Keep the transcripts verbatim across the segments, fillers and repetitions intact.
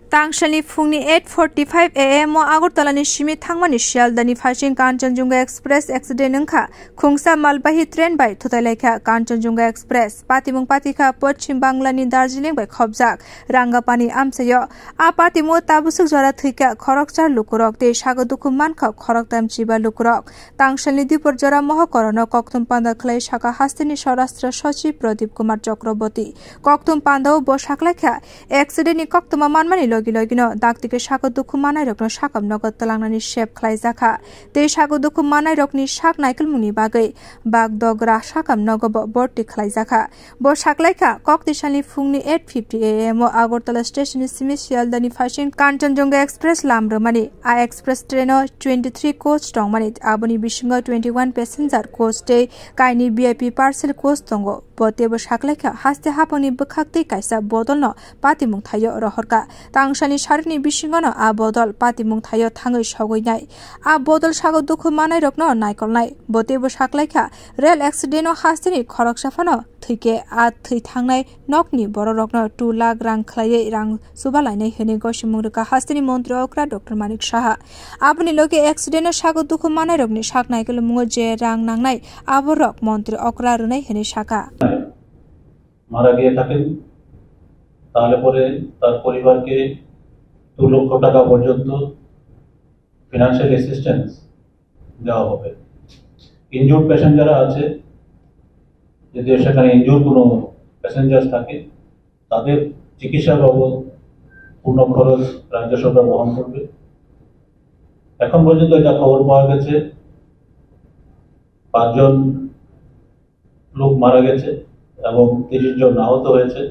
Tangsalni phungni eight forty-five A M o Agartala ni simi thangmani Sialda ni phaising Kanchanjunga Express accident wngkha. Khungsa malbahi train bai thutai laikha Kanchanjunga Express. Patimung patikha Poschim Bangla ni Darjeeling bai khopjak Rangapani amchaio. A patimung tabusuk jora thwikha khoroksa lukurok tei sago dukhu mankha khoroktam chiba lukurok. Tangsalni dipor jora mohokorono kokthum panda khlai saka hasteni Swarashtra Sochib Pradip Kumar Chakraborty. Kokthum pandao bo saklaikha, accident ni koktwma manmani logi logino daktike sago dukhu manairokno sakam nogo twlangnani sep khlaijakha. Tei sago dukhu manairokni sak naikolmungni bagwi bagdogra sakam nogo bo borti khlaijakha. Bo saklaikha, koktisalni phungni eight fifty A M o Agartala station ni simi Sialda ni phaising Kanchanjunga Express lam rwmani. A express train o twenty three coach tongmani, aboni bisingo twenty one passenger coach tei kaini V I P parcel coach tongo. Bo teibo saklaikha, haste haphangni bwkhak tei kaisa bodolno patimung thaio rohorkha. Tangsalni sarini bisingono a bodol patimung thaio thangwi sogwi nai. A bodol sago dukhu manairokno naikolnai. Bo teibo saklaikha, rail accident o hasteni khoroksa phano thwikhe a thwi thangnai nokni bororokno two lakh rang khlaiwi rang chubalainai hwnwi gosimung rwkha hasteni montri okra Doctor Manik Saha. Aboni logi accident o sago dukhu manairokni sak naikolmungo je rang nangnai aborok montri okra rwnai hwnwi sakha. মারা গিয়ে থাকেন, তাহলে পরে তার পরিবারকে দু লক্ষ টাকা পর্যন্ত ফিনান্সিয়াল অ্যাসিস্ট্যান্স দেওয়া হবে। ইনজুর্ড পেশেন্ট যারা আছে, যদি সেখানে ইনজুর্ড কোনো প্যাসেঞ্জার থাকে, তাদের চিকিৎসা বাবদ পূর্ণ খরচ রাজ্য সরকার বহন করবে। এখন পর্যন্ত এটা খবর পাওয়া গেছে, পাঁচজন লোক মারা গেছে এবং তিরিশ জন আহত হয়েছে।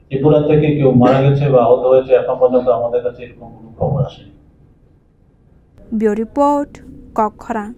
ত্রিপুরা থেকে কেউ মারা গেছে বা আহত হয়েছে, এখন পর্যন্ত আমাদের কাছে এরকম কোনো খবর আসেনি। Bureau Report, Kokkhorang.